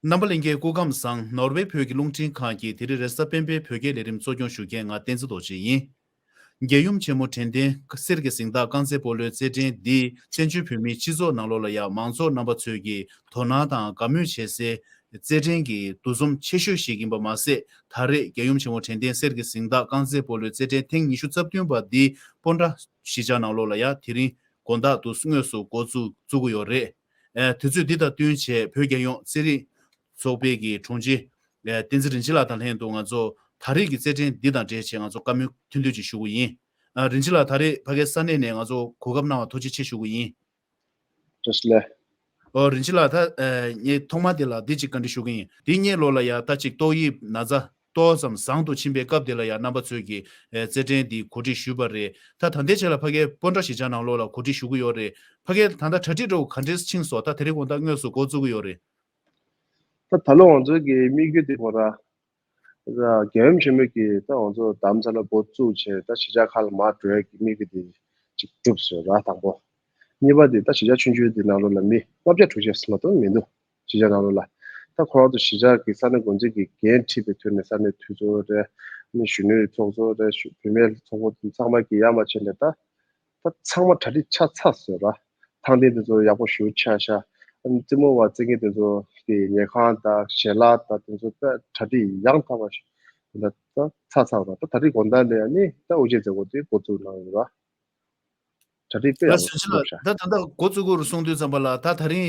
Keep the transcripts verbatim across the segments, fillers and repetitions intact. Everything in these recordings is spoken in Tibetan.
རྣམ་པ་ལྷན་རྒྱས་སྐུ་ཁམས་བཟང་། ནོར་ཝེ་བོད་ཀྱི་རླུང་འཕྲིན་ཁང་གི་དེ་རིང་རེས་གཟའ་སྤེན་པའི་བོད་སྐད་ལས་རིམ་གཙོ་སྐྱོང་ཞུ་མཁན་ང་བསྟན་འཛིན་རྡོ་རྗེ་ཡིན། རྒྱལ་ཡུམ་ཆེན་མོ་དྲན་རྟེན་གསེར་གྱི་གཟེངས་རྟགས་རྐང་རྩེད་སྤོ་ལོའི་རྩེད་འགྲན་འདི་བཙན་བྱོལ་བོད་མིའི་སྤྱི་ཚོགས་ནང་ལོགས་ལ་ཡང་མང་ཚོགས་རྣམ་པ་ཚོས་ཀྱིས་དོ་སྣང་དང་དགའ་མོས་བྱེད་སའི་རྩེད་འགྲན་གྱི་འདུ་འཛོམས་ཆེ་ཤོས་ཤིག་ཡིན་པ་མ་ཟད། ད་རེས་རྒྱལ་ཡུམ་ཆེན་མོ་དྲན་རྟེན་གསེར་གྱི་གཟེངས་རྟགས་རྐང་རྩེད་སྤོ་ལོའི་རྩེད་འགྲན་ཐེངས་ཉི་ཤུ་རྩ་བདུན་པ་འདི་སྤོན་ཊ་གཞིས་ཆགས་ནང་ལོགས་ལ་ཡང་དེ་རིང་དགོང་དག་ཏུ་དངོས་སུ་འགོ་བཙུགས་བཙུགས་ཀྱི་ཡོད་རེད། ཨ། དུས་ཚོད་འདི་དང་བསྟུན་བྱས་བོད་རྒྱལ་ཡོངས་རྩེད་རིགས་ཚོགས་པའི་གི་དྲུང་ཆེ་ཨ། བསྟན་འཛིན་རིན་ཆེན་ལགས་དང་ལྷན་དུ་ང་ཚོ་ད་རེས་ཀྱི་རྩེད་འགྲན་འདི་དང་འབྲེལ་བྱས་ང་ཚོ་བཀའ་མོལ་ཐུང་ཐུང་ཅིག་ཞུ་གི་ཡིན། ཨ། རིན་ཆེན་ལགས་ད་རེས་ཕ་གའི་ས་གནས་ནས་ང་ཚོ་གོ་སྐབས་གནང་བ་ཐུགས་རྗེ་ཆེ་ཞུ་གི་ཡིན། བཀྲ་ཤིས་བདེ་ལེགས། ཨོ། རིན་ཆེན་ལགས་ད་ཨ། ངས་ཐོག་མ་དེ་ལ་འདི་ཅིག་བཀའ་འདྲི་ཞུ་གི་ཡིན། འདི་སྔོན་ལོགས་ལ་ཡ་ད་ཅིག་ཏོག་དབྱིབས་ན་ཚ་ཏོག་ཙམ་བཟང་དུ་ཕྱིན་པའི་སྐབས་དེ་ལ་ཡ་རྣམ་པ་ཚོས་ཀྱི་ཨ། རྩེད་འགྲན་འདི་གོ་སྒྲིག་ཞུས་པ་རེད། ད་ད་ལྟའི་ཆ་ལ་ཕ་གའི་སྤོན་ཊ་གཞིས་ཆགས་ནང་ལོགས་ལ་གོ་སྒྲིག་ཞུ་གི་ཡོད་རེད། ཕ་གའི་ད་ལྟ་གྲ་སྒྲིག་འདྲ་བོ་ག་འདྲས་ཕྱིན་སོང་། ད་དེ་རིང་དགོང་དག་དངོས་སུ་འགོ་བཙུགས་ཀྱི་ཡོད་རེད། ད་ད་ལོ་ང་ཚོའི་གི་དམིགས་ཡུལ་དེ་ཁོ་ར། རྒྱལ་ཡུམ་ཆེན་མོ་གིས་ད་ང་ཚོ་རྡ་རམ་ས་ལ་འགོ་བཙུགས་བྱས་ད་གཞིས་ཆགས་ཁག་ལ་མར་འགྲོ་ཡ་གི་དམིགས་ཡུལ་དེ་ཅིག་གྲུབ་ཟེར་ར་དང་པོ། གཉིས་པ་དེ་ད་གཞིས་ཆགས་ཆུང་ཆུང་དེ་ནང་ལོགས་ལ་མི་ལྔ་བརྒྱ་དྲུག་ཅུ་ཙམ་མ་གཏོགས་མི་འདུག་གཞིས་ཆགས་ནང་ལོགས་ལ། ད་ཁོ་རང་ཚོ་གཞིས་ཆགས་ཀྱི་ས་གནས་འགོ་འཛིན་གྱི་འགན་འཁྲི་བའི་ཐོག་ནས་ས་གནས་འཐུས་ཚོགས་རེད། མི་གཞོན་ནུའི་ཚོགས་གཙོ་རེད། བུད་མེད་ཚོགས་པ་ཚང་མ་གི་ཡར་མར་ཕྱིན་ནས་ད། ད་ཚང་མ་གྲ་སྒྲིག་ཆགས་ཚར་སོང་ར། ཐང་སྟེང་དེ་ཚོ་ཡག་པོ་ཞེ་པོ་ཆགས་ཤག་ཨ་ནི་རྩེད་མོ་བ་རྩེད་མཁན་དེ་ཚོ་གི་ཉལ་ཁང་དང་ཞལ་ལག་དང་དེ་ཚོ་ད་གྲ་སྒྲིག་ཡང་དག་པ་ཞིག་ད་ད་ཚར་ཚར་ར། ད་ད་རེས་དགོང་དག་ནས་ཨ་ནི་ད་དབུ་འབྱེད་མཛད་སྒོ་དེ་འགོ་བཙུགས་གནང་ཡོད་ར། གྲ་སྒྲིག་དཔེ་ཡག་པོ་ཞིག་ཚར་ཤག་ད་ད་ལྟ་འགོ་བཙུགས་སྐོར་གསུང་དུས་ཙམ་པ་ལ་ད་ད་རིང་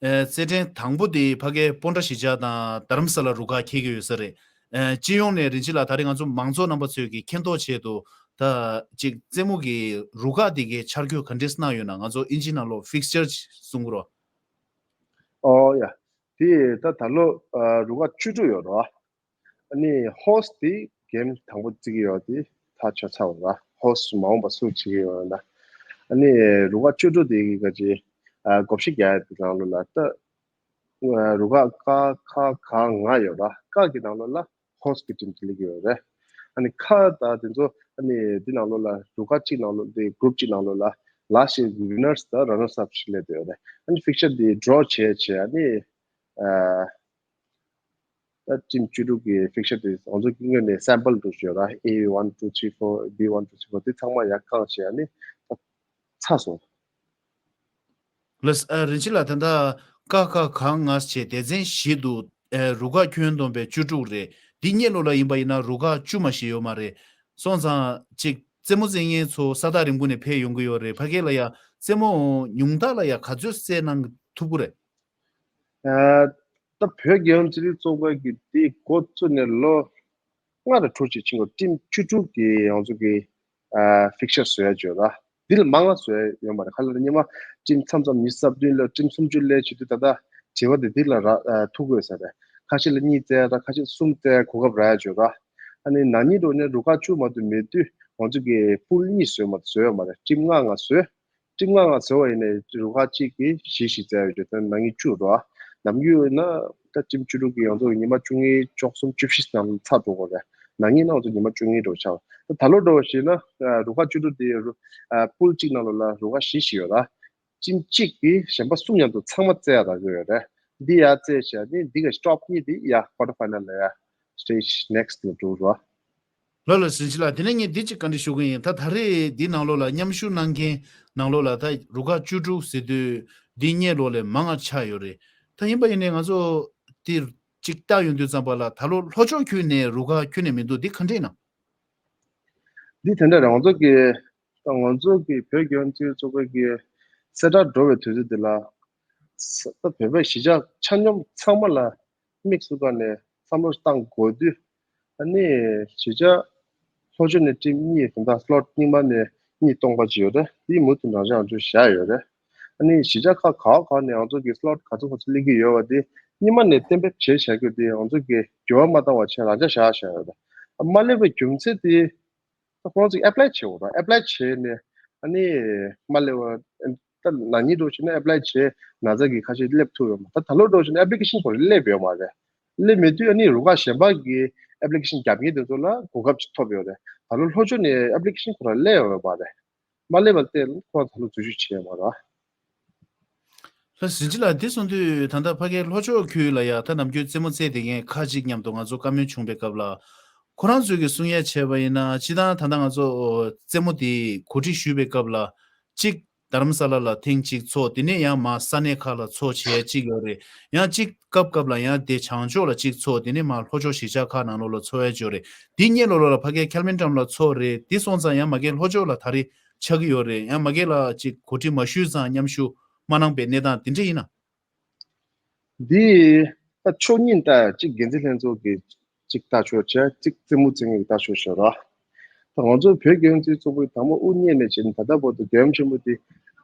ཨ། རྩེད་འགྲན་དང་པོ་དེ་ཕ་གའི་སྤོན་ཊ་གཞིས་ཆགས་དང་རྡ་རམ་ས་ལ་རུ་ཁག་འཁེལ་གྱི་ཡོད་ས་རེད། ཨ། སྤྱི་ཡོངས་ནས་རིན་ཆེན་ལགས་ད་རེས་ང་ཚོ་མང་ཚོགས་རྣམ་པ་ཚོས་ཀྱི་མཁྱེན་རྟོགས་ཆེད་དུ་ད་ཅིག་རྩེད་མོ་གི་རུ་ཁག་དེ་གའི་ཆ་རྒྱུས་ག་འདྲས་གནང་ཡོད་ན། ང་ཚོ་ཨིན་ཇི་ནང་ལོགས་ཕིག་ཅར་གསུང་གི་རོ། ཨོ་ཡ། དེ་ད་ད་ལོ་ཨ། རུ་ཁག་བཅུ་དྲུག་ཡོད་རོ། ཨ་ནི་ཧོ་སི་ཊི་དེ་གེམ་དང་པོ་རྩེ་གི་ཡོད་དེ་ཐག་ཆོད་ཚར་བ་ར། ཧོ་སི་ཊི་མ་འོངས་པ་སུ་བྱེད་ཀྱི་ཡོད་ན། ཨ་ནི་རུ་ཁག་བཅུ་དྲུག་དེ་གི་ག་ཅི་ཨ། བགོ་བཤའ་རྒྱག་ཡ་དེ་ནང་ལོགས་ལ་ད། རུ་ཁག་ཀ་ཁ་ག་ང་ཡོད་ར། ཀ་གི་ནང་ལོགས་ལ་ཧོ་སི་ཊི་གི་ཊིམ་དེ་སླེབས་ཀྱི་ཡོད་རེད། ཨ་ནི་ཁ་ད་དེ་ཚོ་ཨ་ནི་དེ་ནང་ལོགས་ལ་རུ་ཁག་གཅིག་ནང་ལོགས་དེ་གུ་རུབ་གཅིག་ནང་ལོགས་ལ་ལ་སི་ཊི་ཡར་གི་ཝི་ནར་སི་དང་ར་ནར་སི་ཨབ་ཞིག་སླེབས་བསྡད་ཡོད་རེད། ཨ་ནི་ཕིག་ཅར་དེ་ཌོ་བྱས་བྱས་ཨ་ནི་ཨ། ད་ཊིམ་བཅུ་དྲུག་གི་ཕིག་ཅར་དེ་ང་ཚོ་སྔོན་ནས་སེམ་པལ་འདྲ་ཞིག་ཡོད་ར། ཨེ་ཝན་ཊུ་ཐི་རི་ཕོར། བི་ཝན་ཊུ་ཐི་རི་ཕོར་དེ་ཚང་མ་ཡར་བཀང་བྱས་ཨ་ནི་ད་ཚར་སོང་། ལགས། ཨ། རིན་ཆེན་ལགས་ད་ལྟ་ཀ་ཁ་ག་ང་བྱས་སྡེ་ཚན་བཞི་འདུག་ཨ། རུ་ཁག་ཁྱོན་བསྡོམས་པའི་བཅུ་དྲུག་རེད། འདི་སྔོན་ལོགས་ལ་ཡིན་པ་ཡིན་ན་རུ་ཁག་བཅུ་མ་ཞིག་ཡོད་མ་རེད། སོང་ཙང་ཅིག་རྩེད་མོ་རྩེ་མཁན་ཚོ་ས་ཐག་རིང་པོ་ནས་ཕེབས་ཡོང་གི་ཡོད་རེད། ཕ་གི་ལ་ཡ་རྩེད་མོ་ཉུང་མཐའ་ལ་ཡ་ག་ཚོད་རྩེད་གནང་ཐུབ་ཀྱི་རེད། ཨ། ད་བོད་རྒྱལ་ཡོངས་རྩེད་རིགས་ཚོགས་པ་གི་དེ་འགོ་བཙུགས་ནས་ལོ་ལྔ་དང་དྲུག་ཅིག་ཕྱིན་གོ། ཊིམ་བཅུ་དྲུག་གི་ང་ཚོ་གི་ཨ། ཕིག་ཅར་བཟོ་ཡ་བྱོས་ར། འདི་ལ་མང་ང་བཟོ་ཡ་ཡོད་མ་རེད། ག་ལ་ཉི་མ་ཊིམ་མཚམས་མཚམས་ཉི་ཤུ་རྩ་བདུན་ལ་ཊིམ་སུམ་ཅུ་སླེབས་བྱེད་དུས་ད་ལྟ་བྱེད་པ་དེ་འདི་ལ་ར་ཨ། ཐུག་དགོས་ས་རེད། ཁ་ཤས་ལ་གཉིས་བཙལ་ཡ་དང་ཁ་ཤས་གསུམ་བཙལ་ཡ་གོ་སྐབས་རག་ཡ་བྱོས་ར། ཨ་ནི་ན་ནིང་འགྲོ་ནས་རུ་ཁག་བཅུ་མ་གཏོགས་མེད་དུས་ང་ཚོ་གི་པུལ་གཉིས་བཟོས་མ་བཟོ་ཡ་མ་རེད། ཊིམ་ལྔ་ལྔ་བཟོས། ཊིམ་ལྔ་ལྔ་བཟོས་པ་ཡིན་ནའི་རུ་ཁག་གཅིག་གིས་བཞི་བཞི་བཙལ་ཡོད་རེད། ད་ནང་མི་བཅུ་རོ། ནམ་རྒྱུན་ཡིན་ན་ད་ཊིམ་བཅུ་དྲུག་གི་ཡོངས་རྫོགས་ཉི་མ་བཅུ་གཉིས་བཅུ་གསུམ་བཅུ་བཞི་ཙམ་ཚར་འགྲོ་གི་རེད། ནང་མི་ནང་ཚོ་ཉི་མ་བཅུ་གཉིས་འགྲོ་ཆགས། ད་ད་ལོ་འགྲོ་བ་ཞིག་ན་རུ་ཁག་བཅུ་དྲུག་དེ་རུ་པུལ་གཅིག་ནང་ལོགས་ལ་རུ་ཁག་བཞི་བཞི་ཡོད་ར། ཊིམ་གཅིག་གིས་གཞན་པ་གསུམ་མཉམ་དུ་ཚང་མ་བཙལ་ཡ་རག་གི་ཡོད་རེད། འདི་ཡར་བཙལ་བྱས་ནི་འདི་ག་ཊོབ་གཉིས་དེ་ཡར་ཀོ་ཊར་ཕའི་ནལ་ལ་ཡར་སི་ཊེཇ་ནེག་སི་ཊི་ལ་འགྲོ་རོགས། ལགས་ལགས། རིན་ཆེན་ལགས་དེ་ནས་ངས་འདི་གཅིག་བཀའ་འདྲི་ཞུ་གི་ཡིན། ད་ད་རེས་འདི་ནང་ལོགས་ལ་མཉམ་ཞུགས་གནང་མཁན་ནང་ལོགས་ལ་ད་རུ་ཁག་བཅུ་དྲུག་ཟེར་དུས་འདི་སྔོན་ལོགས་ལས་མང་ང་ཆགས་ཡོད་རེད། ད་ཡིན་པ་ཡིན་ནའི་ང་ཚོ་འདི་གཅིག་བལྟ་ཡོང་དུས་ཙམ་པ་ལ་ད་ལོ་ལྷོ་ཕྱོགས་ཁུལ་ནས་རུ་ཁག་ཁྱོན་ནས་མི་འདུག་འདི་ག་འདྲས་ཡིན་ནམ། འདི་དེ་འདྲ་རེད། ང་ཚོ་གི་ད་ང་ཚོ་གི་བོད་རྒྱལ་ཡོངས་རྩེད་རིགས་ཚོགས་པ་གི་གསལ་བསྒྲགས་འགྲོ་བའི་དུས་ཚོད་འདི་ལ་ས་ད་བོད་པའི་གཞིས་ཆགས་ཆ་སྙོམས་ཚང་མ་ལ་དམིགས་སུ་བཀར་ནས་བསམ་བློ་བཏང་དགོས་དུས། ཨ་ནི་གཞིས་ཆགས་ལྷོ་ཕྱོགས་ནས་ཊིམ་གཉིས་དང་ད་སི་ལོཊ་རྙིང་མ་ནས་གཉིས་སྟོང་པ་ཅིག་ཡོད་རེད། དེ་མུ་མཐུད་རང་འཇགས་ང་ཚོས་བཞག་ཡོད་རེད། ཨ་ནི་གཞིས་ཆགས་ཁག་ག་བ་ག་ནས་ང་ཚོ་གི་སི་ལོཊ་ག་ཚོད་ག་ཚོད་སླེབས་ཀྱི་ཡོད་པ་དེ་རྙིང་མ་ནས་གཏན་འབེབས་བྱས་བཞག་རྒྱུ་དེ་ང་ཚོ་གི་འགྱུར་བ་མ་བཏང་བ་བྱས་རང་འཇགས་བཞག་བཞག་ཡོད་རེད། མ་སླེབས་པའི་རྒྱུ་མཚན་དེ། ད་ཁོ་རང་ཚོས་ཨེབ་ལའི་བྱེད་འོ་ར། ཨེབ་ལའི་བྱས་ནས་ཨ་ནི་མ་སླེབས་པ། ད་ན་ནིང་འདྲ་བྱས་ན་ཨེབ་ལའི་བྱས་ན་ཚ་གི་ཁ་ཤས་སླེབས་ཐུབ་ཡོད་མ་རེད། ད་ད་ལོ་འདྲ་བྱས་ན་ཨེབ་ལི་ཀེ་ཤན་ཁོ་རང་སླེབས་ཡོད་མ་རེད། སླེབས་མེད་དུས་ཨ་ནི་རུ་ཁག་གཞན་པ་གི་ཨེབ་ལི་ཀེ་ཤན་རྒྱབ་མཁན་དེ་ཚོ་ལ་གོ་སྐབས་ཅིག་ཐོབ་ཡོད་རེད། ད་ལོ་ལྷོ་ཕྱོགས་ནས་ཨེབ་ལི་ཀེ་ཤན་ཁོ་རང་སླེབས་ཡོད་མ་རེད། མ་སླེབས་པ་བལྟས་ན་ཁོ་རང་ད་ལོ་འཛུལ་ཞུགས་བྱས་ཡོད་མ་རེད། ལྷ་རིན་ཆེན་ལགས། འདི་གསུང་དུས་ད་ལྟ་ཕ་གའི་ལྷོ་ཕྱོགས་ཁུལ་ལ་ཡ་ད་ནམ་རྒྱུན་རྩེད་མོ་རྩེ་བསྡད་མཁན་ཁ་ཅིག་མཉམ་དུ་ང་ཚོ་བཀའ་མོལ་བྱུང་བའི་སྐབས་ལ། ཁོ་རང་ཚོས་ཀྱི་གསུང་ཡས་བྱས་པ་ཡིན་ན། སྤྱིར་བཏང་ད་ལྟ་ང་ཚོ་རྩེད་མོ་དེ་གོ་སྒྲིག་ཞུས་པའི་སྐབས་ལ། གཅིག་དྷ་རམ་ས་ལ་ལ་ཐེངས་གཅིག་ཚོགས། དེ་ནས་ཡང་མར་ས་གནས་ཁག་ལ་ཚོགས་བྱས་གཅིག་ཡོད་རེད། ཡང་གཅིག་སྐབས་སྐབས་ལ་ཡང་དེ་བྱང་ཕྱོགས་ལ་གཅིག་ཚོགས། དེ་ནས་མར་ལྷོ་ཕྱོགས་གཞིས་ཆགས་ཁག་ནང་ལོགས་ལ་ཚོགས་ཡས་ཡོད་རེད། དེ་གཉིས་ལོགས་ལ་ཕ་གའི་ཁེལ་མན་ཊམ་ལ་ཚོགས་རེད། དེ་སོང་ཙང་ཡང་མ་གའི་ལྷོ་ཕྱོགས་ལ་ད་རེས་ཆགས་ཀྱི་ཡོད་རེད། ཡང་མ་གའི་ལ་གཅིག་གོ་སྒྲིག་མ་ཞུས་ཙང་མཉམ་ཞུགས་མ་གནང་པའི་གནས་སྟངས་དེ་འདྲ་ཡིན་ན། འདི་ད་ཕྱོགས་གཉིས་ལྟ། གཅིག་འགན་འཛིན་ལྷན་ཚོགས་ཀྱི་གཅིག་ལྟ་ཕྱོགས་བྱས། གཅིག་རྩེད་མོ་རྩེ་མཁན་གྱི་ལྟ་ཕྱོགས་བྱས་ར། ད་ང་ཚོ་བོད་རྒྱལ་ཡོངས་རྩེད་རིགས་ཚོགས་པའི་དང་པོ་དབུ་བརྙེས་ནས་བྱས་ནས་ད་ལྟ་བར་དུ་རྒྱལ་ཡུམ་ཆེན་མོ་དེ་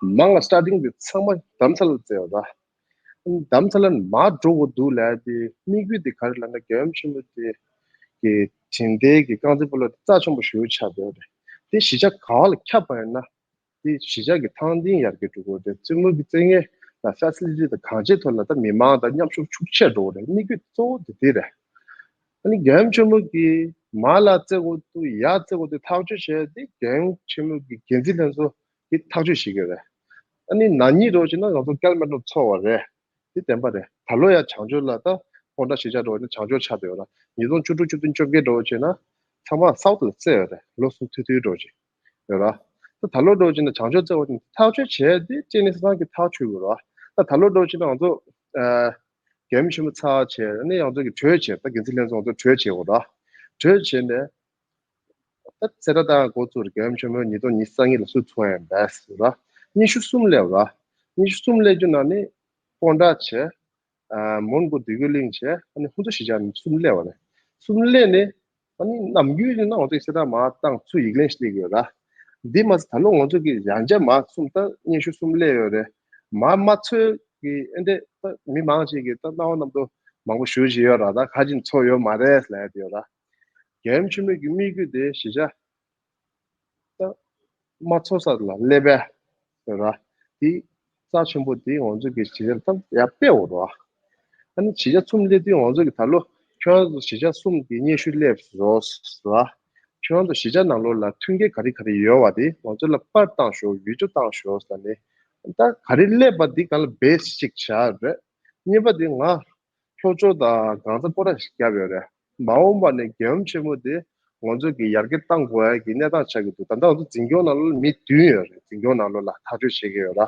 མང་ལ་སི་ཊར་ཊིང་དེ་ཚང་མ་རྡ་རམ་ས་ལ་རྩེ་བ་ར། རྡ་རམ་ས་ལ་མར་འགྲོ་དགོས་འདུག་ལབ་དེ་དམིགས་ཡུལ་དེ་ག་རེ་ལབ་ན། རྒྱལ་ཡུམ་ཆེན་མོ་དེ་གི་དྲན་རྟེན་གྱི་རྐང་རྩེད་སྤོ་ལོ་དེ་རྩ་ཆེན་པོ་ཞེ་པོ་ཆགས་བསྡད་ཡོད་རེད། དེ་གཞིས་ཆགས་ག་བ་ལ་ཁྱབ་པ་ཡིན་ན། དེ་གཞིས་ཆགས་ཀྱི་ཐང་སྟེང་ཡར་རྒྱས་འགྲོ་གི་ཡོད་རེད། རྩེད་མོ་གི་རྩེད་མཁན་ལ་ཕེ་སི་ལི་ཊི་དང་གང་ཅིའི་ཐོག་ལ་ད་མི་མང་དང་མཉམ་ཞུགས་ཤུགས་ཆེ་འགྲོ་གི་རེད། དམིགས་ཡུལ་གཙོ་བོ་དེ་དེ་རེད། ཨ་ནི་རྒྱལ་ཡུམ་ཆེན་མོ་གིས་མར་ལ་རྩེ་དགོས་འདུག་ཡར་རྩེ་དགོས་འདུག་ཐག་གཅོད་བྱས་ཏེ། རྒྱལ་ཡུམ་ཆེན་མོ་གི་འགན་འཛིན་ལྷན་ཚོགས་ཀྱིས་ཐག་གཅོད་བྱེད་ཀྱི་རེད། ཨ་ནི་ན་ནིང་འདྲ་བྱས་ན་ང་ཚོ་ཀལ་མན་ཊོ་ཚོགས་པ་རེད། དེ་བདེན་པ་རེད། ད་ལོ་ཡང་བྱང་ཕྱོགས་ལ་ད་སྤོན་ཊ་གཞིས་ཆགས་འགྲོ་བ་ནི་བྱང་ཕྱོགས་ཆགས་བསྡད་ཡོད་ར། ཉིས་སྟོང་བཅུ་དྲུག་བཅུ་བདུན་བཅོ་བརྒྱད་འགྲོ་བ་བྱས་ན་ཚང་མ་སའུ་ཐི་ལ་རྩེ་ཡོད་རེད། ལོ་གསུམ་ཐུང་ཐུང་འགྲོ་བྱས་ཡོད་ར། ད་ད་ལོ་འགྲོ་བ་བྱས་ན་བྱང་ཕྱོགས་རྩེ་བ་ནི་ཐག་གཅོད་བྱས་ཏེ་ཅེ་ནི་སང་གི་ཐག་ཆོད་དགོས་ར། ད་ད་ལོ་འགྲོ་བ་བྱས་ན་ང་ཚོ་ཨ་རྒྱལ་ཡུམ་ཆེན་མོ་ཚར་བྱས་ནས་ཡང་ཚོ་གི་གྲོས་བྱས། ད་འགན་འཛིན་ལྷན་ཚོགས་ཚོ་གྲོས་བྱས་དགོས་ར། གྲོས་བྱས་ནས། ད་རྩེད་གྲ་བཏང་འགོ་བཙུགས་རེད། རྒྱལ་ཡུམ་ཆེན་མོ་ཉིས་སྟོང་ཉི་ཤུ་རྩ་གཉིས་ལ་སུ་ཚོགས་ཡིན་པས་ཟེར་ར། སྙན་ཞུ་གསུམ་སླེབས་ར། སྙན་ཞུ་གསུམ་སླེབས་རྒྱུ་ནང་ནས་སྤོན་ཊ་བྱས། ཨ་མོན་གྷོ་བདེ་སྐྱིད་གླིང་བྱས། ཨ་ནི་ཧུན་སུར་གཞིས་ཆགས་ནས་གསུམ་སླེབས་པ་རེད། གསུམ་སླེབས་ནས་ཨ་ནི་ནམ་རྒྱུན་ཡིན་ན་ང་ཚོས་རྩེད་གྲ་མར་བཏང་ཚུར་ཡིག་ལན་ཞིག་སླེབས་ཡོད་ར། འདི་མ་ཟད་ད་ལོ་ང་ཚོ་གི་ཡང་བསྐྱར་མར་གསུམ་ད་སྙན་ཞུ་གསུམ་སླེབས་ཡོད་རེད། མར་མ་ཚོགས་ཀྱི་ཨེ་འདྲས་ད་མི་མང་ཞིག་གིས་ད་སྣང་བ་རྣམ་རྟོག་མང་པོ་ཞུ་བཞིན་ཡོད་ར། ད་ཁ་ཅིག་ཚོགས་ཡོད་མ་རེད་ལབ་ཡོད་ར། རྒྱལ་ཡུམ་ཆེན་མོ་གི་དམིགས་ཡུལ་དེ་གཞིས་ཆགས་ད་མ་ཚོགས་ས་ལ་སླེབས་པས་ཟེར་ར། དེ་རྩ་ཆེན་པོ་དེ་ང་ཚོ་གི་གཞིས་ཆགས་ལ་ད་ཡར་སྤེལ་འོང་ར། ཨ་ནི་གཞིས་ཆགས་གསུམ་སླེབས་དུས་ང་ཚོ་གི་ད་ལོ་ཁྱོད་རང་ཚོ་གཞིས་ཆགས་གསུམ་གི་སྙན་ཞུ་སླེབས་རོགས་ཟེར་ར། ཁྱོད་རང་ཚོ་གཞིས་ཆགས་ནང་ལོགས་ལ་མཐུན་རྐྱེན་ག་རེ་ག་རེ་ཡོད་པ་དེ་ང་ཚོ་ལ་པར་བཏང་ཤོག་བི་ཌི་ཡོ་བཏང་ཤོག་ཟེར་ནས། ད་ག་རེ་སླེབས་པ་འདི་གང་ལ་བེ་སི་ཅིག་བྱ་རེད། གཉིས་པ་དེ་ང་ལྷོ་ཕྱོགས་དང་གང་ས་སྤོ་ར་ཞིག་བརྒྱབ་ཡོད་རེད། མ་འོངས་པ་ནས་རྒྱལ་ཡུམ་ཆེན་མོ་དེ་ང་ཚོ་གི་ཡར་རྒྱས་གཏང་དགོས་ཡ་གི་གནས་སྟངས་ཆགས་ཀྱི་འདུག་ད་ལྟ་ང་ཚོ་འཛིན་སྐྱོང་ནང་ལོགས་ལ་མི་བདུན་ཡོད་རེད། འཛིན་སྐྱོང་ནང་ལོགས་ལ་ཐག་གཅོད་བྱེད་ཀྱི་ཡོད་ར།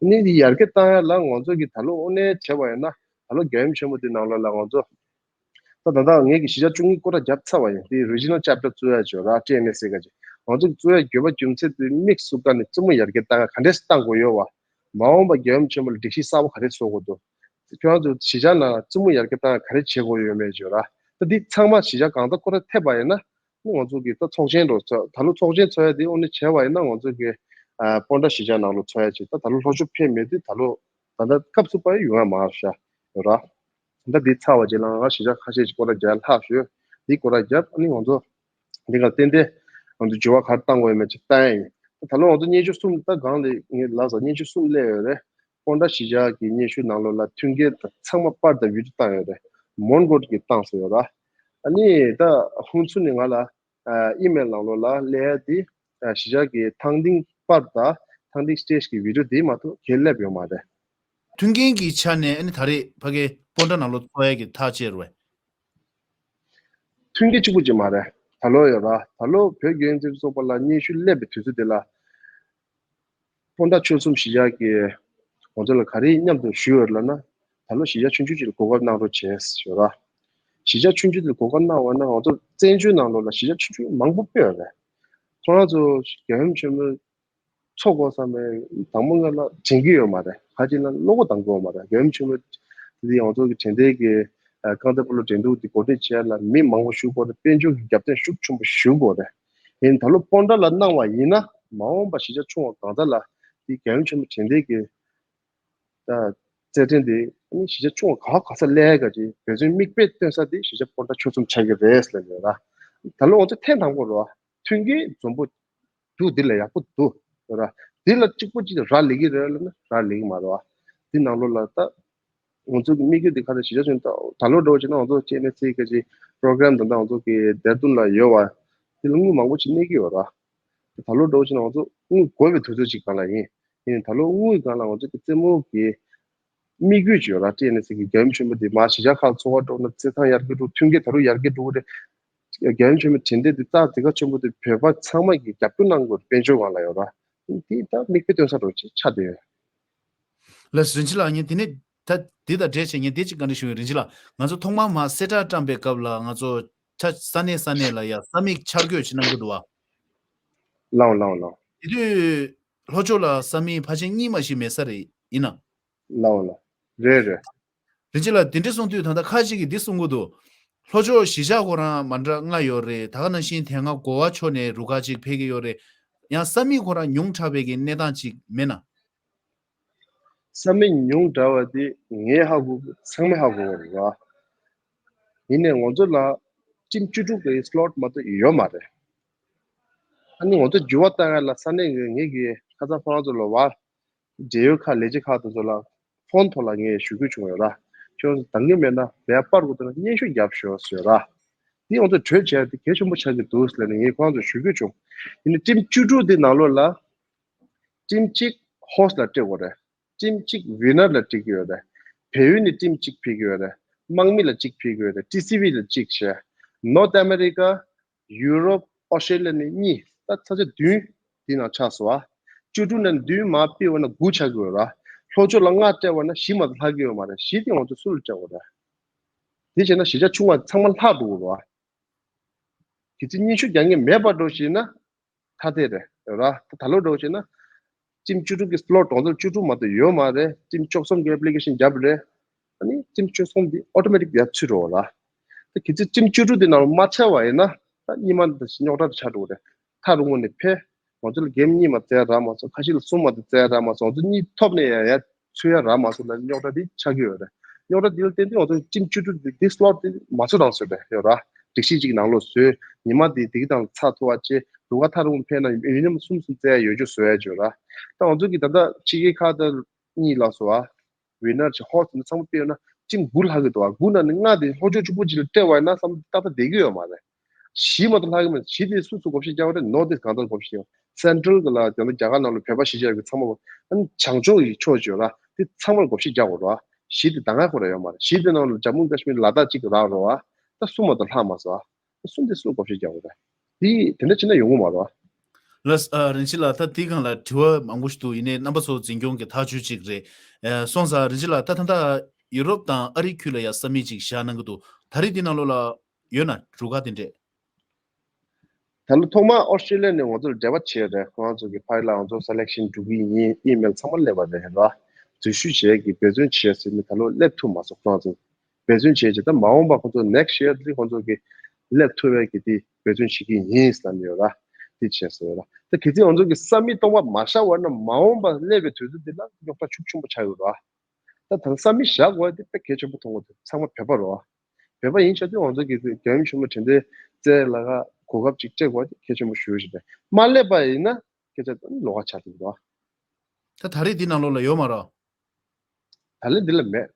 ནི་འདི་ཡར་རྒྱས་གཏང་ཡ་ལ་ང་ཚོ་གི་ད་ལོ་དངོས་གནས་བྱས་པ་ཡིན་ན་ད་ལོ་རྒྱལ་ཡུམ་ཆེན་མོ་དེ་ནང་ལོགས་ལ་ང་ཚོ་ད་ད་ལྟ་ངེད་ཀྱི་གཞིས་ཆགས་བཅུ་གཉིས་སྐོར་ར་བརྒྱབ་ཚར་བ་ཡིན། དེ་རི་ཇི་ནལ་ཆེབ་ཊར་བཙུགས་ཡ་བྱོས་ར། ཊི་ཨེན་ཨེ་སི་ཟེར་ག་ཅིག་ང་ཚོ་གི་བཙུགས་ཡ་དགོས་པ་རྒྱུ་མཚན་དེ་དམིགས་སུ་བཀར་ནས་རྩེད་མོ་ཡར་རྒྱས་གཏང་ཡ་ག་འདྲས་སེ་གཏང་དགོས་ཡོད་བ། མ་འོངས་པ་རྒྱལ་ཡུམ་ཆེན་མོ་ལ་སྒྲིག་གཞི་གསར་པ་ག་རེ་བཟོ་དགོས་འདུག་ཁྱོད་རང་ཚོ་གཞིས་ཆགས་ནང་ལ་རྩེད་མོ་ཡར་རྒྱས་གཏང་ཡ་ག་རེ་བྱེད་དགོས་ཡོད་མེད་བརྗོད་ར། ད་འདི་ཚང་མ་གཞིས་ཆགས་གང་ས་ཁོ་ར་ཐེབས་པ་ཡིན་ན་ང་ཚོ་གི་ད་ཚོགས་ཆེན་འགྲོ་ཚོ་ད་ལོ་ཚོགས་ཆེན་ཚོགས་ཡ་དེ་དངོས་གནས་བྱས་པ་ཡིན་ན་ང་ཚོ་གི་ཨ་སྤོན་ཊ་གཞིས་ཆགས་ནང་ལ་ཚོགས་ཡ་ཅིག་ད་ད་ལོ་ལྷོ་ཕྱོགས་ཕེབས་མེད་དུས་ད་ལོ་ད་ལྟ་སྐབས་སུ་བབས་ཡོང་ཡ་མ་རེད་ཤག་ཡོད་ར། ད་འདི་ཚར་བ་རྗེས་ལ་ང་གཞིས་ཆགས་ཁ་ཤས་ཅིག་སྐོར་ར་རྒྱག་ལྷག་ཞུ། འདི་སྐོར་ར་རྒྱབ། ཨ་ནི་ང་ཚོ་འདི་ག་ཏན་ཏན་ང་ཚོ་འགྱུར་བ་ག་རེ་གཏང་དགོས་ཡོད་མེད་ཅིག་བལྟ་ཡ་ཡིན། ད་ལོ་ང་ཚོ་སྙན་ཞུ་གསུམ་ད་གང་ལས་ངས་ལབ་ས་སྙན་ཞུ་གསུམ་སླེབས་ཡོད་རེད། སྤོན་ཊ་གཞིས་ཆགས་ཀྱི་སྙན་ཞུ་ནང་ལོགས་ལ་མཐུན་རྐྱེན་དང་ཚང་མ་པར་དང་བི་ཌི་ཡོ་བཏང་ཡོད་རེད། མོན་གྷོ་གིས་བཏང་ཟེར་ཡོད་ར། ཨ་ནི་ད་ཧུན་སུར་ནས་ང་ལ་ཨ་ཨི་མེལ་ནང་ལོགས་ལ་སླེབས་ཡ་དེ་ཨ་གཞིས་ཆགས་ཀྱི་ཐང་སྟེང་པར་དང་ཐང་སྟེང་སི་ཊེ་ཇི་གི་བི་ཌི་ཡོ་དེ་མ་གཏོགས་གང་ཡང་སླེབས་ཡོད་མ་རེད། མཐུན་རྐྱེན་གྱི་ཆ་ནས་ཨ་ནི་ད་རེས་ཕ་གའི་སྤོན་ཊ་ནང་ལོགས་ཚོགས་ཡ་གི་ཐག་བཅད་རེད་བས། མཐུན་རྐྱེན་གཅིག་པུ་ཅིག་མ་རེད། ད་ལོ་ཡོད་ར། ད་ལོ་བོད་རྒྱལ་ཡོངས་རྩེད་རིགས་ཚོགས་པ་ལ་སྙན་ཞུ་སླེབས་པའི་དུས་ཚོད་དེ་ལ། སྤོན་ཊ་ཆོལ་གསུམ་གཞིས་ཆགས་ཀྱིས་ང་ཚོ་ལ་ག་རེ་མཉམ་དུ་ཞུས་ཡོད་ལབ་ན། ད་ལོ་གཞིས་ཆགས་ཆུང་ཆུང་ཅིག་ལ་གོ་སྐབས་གནང་རོགས་བྱས་ཞུ་ར། གཞིས་ཆགས་ཆུང་ཆུང་དེ་ལ་གོ་སྐབས་གནང་བ་ན་ང་ཚོ་བཙན་བྱོལ་ནང་ལོགས་ལ་གཞིས་ཆགས་ཆུང་ཆུང་མང་པོ་དཔེ་ཡོད་རེད། ཁོ་རང་ཚོ་རྒྱལ་ཡུམ་ཆེན་མོ་ཚོགས་དགོས་བསམ་པའི་དང་པོ་ང་ལ་དྲན་གྱི་ཡོད་མ་རེད། ཁ་ཅིག་ལ་བློ་ཁོག་གཏོང་གི་ཡོད་མ་རེད། རྒྱལ་ཡུམ་ཆེན་མོ་དེ་ང་ཚོ་གི་དྲན་རྟེན་གྱི་རྐང་རྩེད་སྤོ་ལོ་འགྲན་བསྡུར་དེ་གོ་སྒྲིག་བྱས་ལ་མི་མང་པོ་ཞུགས་དགོས་རེད། དཔལ་འབྱོར་གྱི་རྒྱབ་རྟེན་ཤུགས་ཆེན་པོ་ཞུགས་དགོས་རེད། ཡིན་ད་ལོ་སྤོན་ཊ་ལ་གནང་བ་ཡིན་ན་མ་འོངས་པ་གཞིས་ཆགས་ཆུང་བ་གང་ས་ལ་དེ་རྒྱལ་ཡུམ་ཆེན་མོ་དྲན་རྟེན་གྱི་ད་རྩེད་འགྲན་དེ་ནི་གཞིས་ཆགས་ཆུང་བ་ག་ག་ས་སླེབས་ག་ཅིག་འབད་བརྩོན་མིག་དཔེ་སྟོན་ས་དེ་གཞིས་ཆགས་སྤོན་ཊ་ཆོལ་གསུམ་ཆགས་ཀྱི་རེད་ཟེར་ལབ་ཡོད་ར། ད་ལོ་ང་ཚོ་ཐེངས་དང་པོ་རེད་བ། མཐུན་རྐྱེན་འཛོམས་པོ་འདུག་འདི་ལ་ཡག་པོ་འདུག་ཡོད་ར། འདི་ལ་གཅིག་པོ་གཅིག་རག་ལས་ཀྱི་རེད་ལབ་ན་རག་ལས་ཀྱི་མ་རེད་བ། འདི་ནང་ལོགས་ལ་ད་ང་ཚོ་གི་དམིགས་ཡུལ་འདི་ག་རེ་གཞིས་ཆགས་ཆུང་ད་ད་ལོ་འགྲོ་བྱས་ན་ང་ཚོ་ཅེ་ཨེན་ཨེ་སི་ག་ཅིག་པོ་རོ་གྷ་རམ་ད་ལྟ་ང་ཚོ་གི་ལྡེར་ལྡུན་ལ་ཡོད་བ། འདི་ལ་དངུལ་མང་པོ་ཅིག་གནས་ཀྱི་ཡོད་ར། ད་ལོ་འགྲོ་བྱས་ན་ང་ཚོ་དངུལ་དགོས་པའི་དུས་ཚོད་ཅིག་སྒང་ལ་ཡིན། ཡིན་ད་ལོ་དངུལ་སྒང་ལ་ང་ཚོ་གི་རྩེད་མོ་གི་ དམིགས་ཡུལ་ཅིག་ཡོད་ར། ཊི་ཨེན་ཨེ་སི་གི་རྒྱལ་ཡུམ་ཆེན་པོ་འདི་མར་གཞིས་ཆགས་ཁག་ཚོགས་པ་སྤྲོ་ན་བརྩི་ཐང་ཡར་རྒྱས་འགྲོ། མཐུན་རྐྱེན་ད་རུང་ཡར་རྒྱས་འགྲོ་གི་རེད། རྒྱལ་ཡུམ་ཆེན་པོ་དྲན་རྟེན་འདི་རྩ་དེ་ག་ཆེན་པོ་དེ་བོད་པ་ཚང་མ་གིས་རྒྱབ་སྐྱོར་གནང་དགོས་རེད། དཔལ་འབྱོར་སྒང་ལ་ཡོད་ར། འདི་ད་མིག་དཔེ་སྟོན་ས་འདྲ་ཅིག་ཆགས་བསྡད་ཡོད། ལགས་སོ་རིན་ཆེན་ལགས། ངས་དེ་ནས་ད་འདི་དང་འབྲེལ་བྱས་ངས་འདི་ཅིག་བཀའ་འདྲི་ཞུ་ཡིན། རིན་ཆེན་ལགས། ང་ཚོ་ཐོག་མར་མར་གསལ་བསྒྲགས་བཀྲམ་པའི་སྐབས་ལ་ང་ཚོ་ཆ་ས་གནས་ས་གནས་ལ་ཡ་ས་མིག་འཆར་འགོད་ཅིག་གནང་གི་འདུག་བ། ལའོ་ལའོ་ལའོ། དེ་དུས་ལྷོ་ཕྱོགས་ལ་ས་མིག་ཕལ་ཆེར་གཉིས་མ་ཞིག་མེད་ས་རེད། ཡིན་ན། ལའོ་ལའོ། རེད་རེད། རིན་ཆེན་ལགས། དེ་འདྲ་གསུང་དུས་ད་ལྟ་ཁ་ཅིག་གིས་འདི་གསུང་གི་འདུག། ལྷོ་ཕྱོགས་གཞིས་ཆགས་ཁོ་རང་མ་འདྲ་ལྔ་ཡོད་རེད། ད་ག་ནང་བཞིན་དེ་སྔ་གོ་བ་ཕྱོགས་ནས་རུ་ཁག་ཅིག་ཕེབས་ཀྱི་ཡོད་རེད། ཡང་ས་མིག་ཁོ་རང་ཉུང་དྲགས་པའི་གི་གནས་སྟངས་ཅིག་མེད་ན། ས་མིག་ཉུང་དྲགས་པ་དེ་ངས་ཧ་གོ་གི། ཚང་མས་ཧ་གོ་གི་རེད་བ། ཡིན་ནའི་ང་ཚོ་ལ་ཊིམ་བཅུ་དྲུག་གི་སི་ལོཊ་མ་གཏོགས་ཡོད་མ་རེད། ཨ་ནི་ང་ཚོ་འགྱུར་བ་གཏོང་ཡ་ལ་ས་གནས་ཀྱི་ངེད་ཀྱི་ཁ་སང་ཁོ་རང་ཚོ་ལ་བ། འབྲེལ་ཡོད་ཁག་ལས་བྱེད་ཁག་དེ་ཚོ་ལ་ཕོན་ཐོག་ལ་ངས་ཞུ་རྒྱུ་བྱུང་ཡོད་ར། ཁྱོད་ཚོ་འདང་གི་མེད་ན་ལས་པར་གོ་དེ་ལ་སྙན་ཞུ་རྒྱབ་ཤོག་ཟེར་ར། དེ་ང་ཚོ་གྲོས་བྱས་དེ་གལ་ཆེན་པོ་ཆགས་ཀྱི་འདུག་ཟེར་ནས་ངས་ཁོ་རང་ཚོ་ཞུ་རྒྱུ་བྱུང་། ཡིན་ནའི་ཊིམ་བཅུ་དྲུག་དེ་ནང་ལོགས་ལ་ཊིམ་གཅིག་ཧོ་སི་ཊི་ལ་སྤྲད་དགོས་རེད། ཊིམ་གཅིག་ཝི་ནར་ལ་སྤྲད་ཀྱི་ཡོད་རེད། བལ་ཡུལ་ནས་ཊིམ་གཅིག་ཕེབས་ཀྱི་ཡོད་རེད། དམག་མི་ལ་གཅིག་ཕེབས་ཀྱི་ཡོད་རེད། ཊི་སི་ཝི་ལ་གཅིག་བྱས། ནོར་ཐི་ཨ་མེ་རི་ཀ། ཡུ་རོབ། ཨོ་སི་ཊྲེ་ལི་ཡ་ནས་གཉིས། ད་ཚ་ཚ་བདུན་དེ་ནང་ཆགས་སོང་ཨ། བཅུ་དྲུག་ནང་བདུན་མར་ཕུད་པ་ན་དགུ་ཆགས་ཀྱི་ཡོད་ར། ལྷོ་ཕྱོགས་ལ་ལྔ་སྤྲད་པ་ན་བཞི་མ་གཏོགས་ལྷག་གི་ཡོད་མ་རེད། བཞི་དེ་ང་ཚོ་སུ་ལ་སྤྲད་དགོས་རེད། དེ་བྱས་ན་གཞིས་ཆགས་ཆུང་བ་ཚང་མ་ལྷག་འགྲོ་གི་རེད་བ། གལ་སྲིད་སྙན་ཞུ་རྒྱག་མཁན་མེད་པ་འགྲོ་ཞེ་ན། ཐ་དད་རེད་ར། ད་ལོ་འགྲོ་ཞེ་ན། ཊིམ་བཅུ་དྲུག་གི་སི་ལོཊ་གྲངས་ཚད་བཅུ་དྲུག་མ་གཏོགས་ཡོད་མ་རེད། ཊིམ་བཅུ་གསུམ་གྱི་ཨེབ་ལི་ཀེ་ཤན་བརྒྱབ་རེད། ཨ་ནི་ཊིམ་བཅུ་གསུམ་འདི་ཨོ་ཊོ་མེ་ཊིག་ཡར་ཚུད་འགྲོ་བ་ར། ད་གལ་སྲིད་ཊིམ་བཅུ་དྲུག་འདི་ནང་ལ་མ་ཚུད་པ་ཡིན་ན། ད་གཉིས་མ་འདི་རྙོག་དྲ་ཆགས་འགྲོ་གི་རེད། ཐག་རིང་པོ་ནས་ཕེབས། ང་ཚོ་ལ་གེམ་གཉིས་མ་རྩེ་ཡ་རག་མ་སོང་། ཁ་ཤས་ལ་གསུམ་མ་གཏོགས་རྩེ་ཡ་རག་མ་སོང་། ང་ཚོ་གཉིས་ཐོབ་ནས་ཡ་ཡ་ཚུད་ཡ་རག་མ་སོང་ལ་རྙོག་དྲ་འདི་ཆགས་ཀྱི་ཡོད་རེད། རྙོག་དྲ་འདི་ལ་བརྟེན་ཏེ་ང་ཚོ་ཊིམ་བཅུ་དྲུག་འདི་འདི་སི་ལོཊ་འདི་མ་ཚུད་རང་བཟོས་པས་ཡོད་ར། སྒྲིག་གཞི་གཅིག་ནང་ལོགས་བཟོས། ཉི་མ་འདི་འདི་གི་དང་ཚ་ཐུ་བ་ཅེ་རུ་ཁག་ཐག་རིང་པོ་ཕེབས་ན་ཡུན་རིང་གསུམ་གསུམ་རྩེ་ཡ་ཡོད་རྒྱུ་བཟོ་ཡ་ཅིག་ཡོད་ར། ད་ང་ཚོ་གི་ད་ལྟ་ཕྱི་རྒྱལ་ཁག་ད་གཉིས་ལ་སོ་ཨ། ཝི་ནར་ཅིག་ཧོ་སི་ཊི་ཚང་མ་སྤེལ་ཡོད་ན་ཊིམ་དགུ་ལྷག་གི་འདུག་ཨ། དགུ་ནང་ནས་ལྔ་དེ་ལྷོ་ཕྱོགས་གཅིག་པུ་ཅིག་ལ་སྤྲད་པ་ཡིན་ན་བསམ་ཏག་ཏག་བསྡད་ཀྱི་ཡོད་མ་རེད། བཞི་མ་གཏོགས་ལྷག་གི་མེད། བཞི་དེ་སུ་སུ་བགོ་བཤའ་རྒྱག་པ་རེད། ནོར་ཐི་གང་ལྟར་བགོ་བཤའ་རྒྱག་སེན་ཊ་རལ་གི་ལ་དེ་ལ་རྒྱ་གར་ནང་ལ་བོད་པ་གཞིས་ཆགས་ཀྱི་ཚང་མ་ཨ་ནི་བྱང་ཕྱོགས་ཀྱི་ཕྱོགས་ཅིག་ཡོད་ར། དེ་ཚང་མར་བགོ་བཤའ་རྒྱག་དགོས་ར། བཞི་དེ་ད་སྔ་ཁོ་ར་ཡོད་མ་རེད། བཞི་དེ་ནང་ལ་ཇམ་མུ་ཀ་ཤི་མིར་ལ་དྭགས་གཅིག་རག་རོ་ཨ། ད་གསུམ་མ་གཏོགས་ལྷག་མ་སོང་ཨ། གསུམ་དེ་སུ་བགོ་བཤའ་རྒྱག་དགོས་རེད། དེ་དེ་འདྲ་བྱས་ན་ཡོང་གི་མ་རེད་བ། ལགས། ཨ། རིན་ཆེན་ལགས། ད་དེའི་སྒང་ལ་དྲི་བ་མང་པོ་ཞིག་འདུག་ཡིན་ནའི་རྣམ་པ་ཚོ་འཛིན་སྐྱོང་གི་ཐག་གཅོད་ཅིག་རེད། ཨ། སོང་ཙང་རིན་ཆེན་ལགས། ད་ད་ལྟ་ཡུ་རོབ་དང་ཨ་རིའི་ཁུལ་ལ་ཡ་ས་མིག་ཅིག་བཞག་གནང་གི་འདུག་ད་རེས་དེ་ནང་ལོགས་ལ་ཡོད་ན་རུ་ཁག་དེ་འདྲས། ད་ལོ་ཐོག་མར་ཨོ་སི་ཊྲེ་ལི་ཡ་ནས་ང་ཚོ་ལ་འབྲེལ་བ་བྱས་རེད། ཁོ་རང་ཚོ་གི་ཕ་ཡི་ལ་ང་ཚོ་སེ་ལེག་ཤན་འགྲོ་གི་ཡིན། ཨི་མེལ་ཚང་མ་སླེབས་པ་རེད་ར། འཛུལ་ཞུགས་བྱས་ཀྱི་འབད་བརྩོན་བྱས་ཟིན་ནས་ད་ལོ་སླེབས་ཐུབ་མ་སོང་ཁོ་རང་ཚོ། འབད་བརྩོན་བྱས་རྗེས་ད་མ་འོངས་པ་ཁོང་ཚོ་ནེག་སི་ཊི་ཡར་དེ་ཁོང་ཚོ་གི་སླེབས་ཐུབ་པའི་གི་དེ་འབད་བརྩོན་བྱེད་ཀྱི་ཡིན་ཟེར་ནས་ཡོད་ར། དེ་བྱས་སོང་ཡོད་ར། ད་གལ་སྲིད་ང་ཚོ་གི་ས་མིག་སྟོང་པ་མ་བཞག་པ་ན་མ་འོངས་པ་སླེབས་པའི་དུས་ཚོད་འདི་ལ་རྙོག་དྲ་ཤུགས་ཆེན་པོ་ཆགས་ཡོད་ར། ད་ད་ས་མིག་བཞག་དགོས་དེ་དཔེ་གལ་ཆེན་པོ་མཐོང་གི་འདུག་ཚང་མ་བོད་པ་རེད་བ། བོད་པ་ཡིན་ཆ་དུས་ང་ཚོ་གི་རྒྱལ་ཡུམ་ཆེན་མོ་དྲན་རྟེན་རྩེ་ལ་ག་གོ་སྐབས་ཅིག་སྤྲད་དགོས་དེ་གལ་ཆེན་པོ་ཞུ་བཞིན་པས། མ་སླེབས་པ་ཡིན་ན་སྐད་ཆ་ལོགས་ཀ་ཆགས་འདུག་ར། ད་ད་རེས་འདི་ནང་ལོགས་ལ་ཡོད་མ་རེད། ད་ལན་འདི་ལ་མེད།